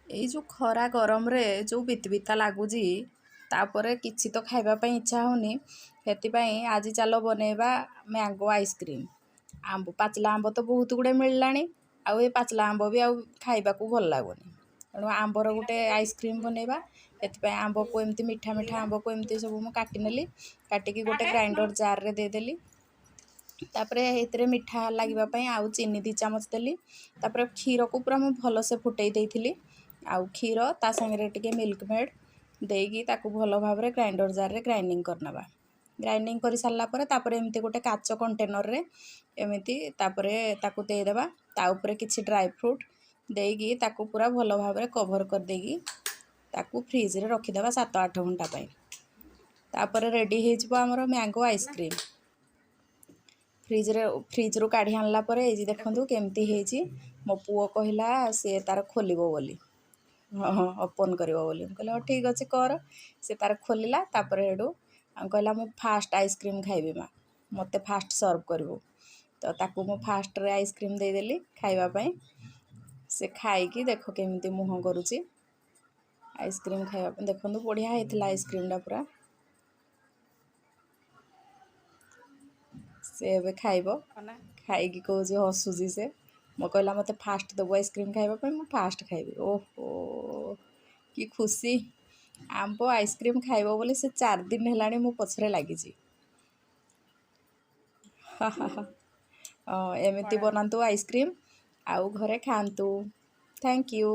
ଏଇ ଯେଉଁ ଖରା ଗରମରେ ଯେଉଁ ବିତବିତା ଲାଗୁଛି, ତାପରେ କିଛି ତ ଖାଇବା ପାଇଁ ଇଚ୍ଛା ହେଉନି। ସେଥିପାଇଁ ଆଜି ଚାଲ ବନେଇବା ମ୍ୟାଙ୍ଗୋ ଆଇସ୍କ୍ରିମ୍। ଆମ୍ବ, ପାଚିଲା ଆମ୍ବ ତ ବହୁତ ଗୁଡ଼ିଏ ମିଳିଲାଣି, ଆଉ ଏ ପାଚିଲା ଆମ୍ବ ବି ଆଉ ଖାଇବାକୁ ଭଲ ଲାଗୁନି। ତେଣୁ ଆମ୍ବର ଗୋଟେ ଆଇସ୍କ୍ରିମ୍ ବନେଇବା। ସେଥିପାଇଁ ଆମ୍ବକୁ ଏମିତି ମିଠା ମିଠା ଆମ୍ବକୁ ଏମିତି ସବୁ ମୁଁ କାଟିନେଲି। କାଟିକି ଗୋଟେ ଗ୍ରାଇଣ୍ଡର ଜାର୍ରେ ଦେଇଦେଲି। ତାପରେ ଏଥିରେ ମିଠା ଲାଗିବା ପାଇଁ ଆଉ ଚିନି 2 ଚାମଚ ଦେଲି। ତାପରେ କ୍ଷୀରକୁ ପୁରା ମୁଁ ଭଲସେ ଫୁଟେଇ ଦେଇଥିଲି, ଆଉ କ୍ଷୀର ତା ସାଙ୍ଗରେ ଟିକେ ମିଲ୍କ ମେଡ଼୍ ଦେଇକି ତାକୁ ଭଲ ଭାବରେ ଗ୍ରାଇଣ୍ଡର ଜାର୍ରେ ଗ୍ରାଇଣ୍ଡିଙ୍ଗ କରିନେବା। ଗ୍ରାଇଣ୍ଡିଙ୍ଗ କରିସାରିଲା ପରେ ତାପରେ ଏମିତି ଗୋଟେ କାଚ କଣ୍ଟେନରରେ ଏମିତି ତାପରେ ତାକୁ ଦେଇଦେବା। ତା ଉପରେ କିଛି ଡ୍ରାଏ ଫ୍ରୁଟ୍ ଦେଇକି ତାକୁ ପୁରା ଭଲ ଭାବରେ କଭର୍ କରିଦେଇକି ତାକୁ ଫ୍ରିଜରେ ରଖିଦେବା 7-8 ଘଣ୍ଟା ପାଇଁ। ତାପରେ ରେଡ଼ି ହେଇଯିବ ଆମର ମ୍ୟାଙ୍ଗୋ ଆଇସ୍କ୍ରିମ୍। ଫ୍ରିଜରୁ କାଢ଼ି ଆଣିଲା ପରେ ଏଇ ଯେ ଦେଖନ୍ତୁ କେମିତି ହେଇଛି। ମୋ ପୁଅ କହିଲା ସିଏ ତାର ଖୋଲିବ ବୋଲି, ହଁ, ଓପନ୍ କରିବ ବୋଲି। ମୁଁ କହିଲି ହଉ ଠିକ୍ ଅଛି, କର। ସେ ତାର ଖୋଲିଲା। ତାପରେ ହେଠୁ କହିଲା, ମୁଁ ଫାଷ୍ଟ ଆଇସ୍କ୍ରିମ୍ ଖାଇବି ମା, ମୋତେ ଫାଷ୍ଟ ସର୍ଭ କରିବୁ। ତ ତାକୁ ମୁଁ ଫାଷ୍ଟରେ ଆଇସ୍କ୍ରିମ୍ ଦେଇଦେଲି ଖାଇବା ପାଇଁ। ସେ ଖାଇକି ଦେଖ କେମିତି ମୁହଁ କରୁଛି ଆଇସ୍କ୍ରିମ୍ ଖାଇବା ପାଇଁ। ଦେଖନ୍ତୁ, ବଢ଼ିଆ ହେଇଥିଲା ଆଇସ୍କ୍ରିମ୍ଟା ପୁରା। ସେ ଏବେ ଖାଇବ। ଖାଇକି କହୁଛି, ହସୁଛି ସେ। ମୋ କହିଲା, ମୋତେ ଫାଷ୍ଟ ଦେବୁ ଆଇସ୍କ୍ରିମ୍ ଖାଇବା ପାଇଁ, ମୁଁ ଫାଷ୍ଟ ଖାଇବି। ଓହୋ, କି ଖୁସି! ଆମ୍ବ ଆଇସ୍କ୍ରିମ୍ ଖାଇବ ବୋଲି ସେ 4 ଦିନ ହେଲାଣି ମୋ ପଛରେ ଲାଗିଛି। ଏମିତି ବନାନ୍ତୁ ଆଇସ୍କ୍ରିମ୍ ଆଉ ଘରେ ଖାଆନ୍ତୁ। Thank you.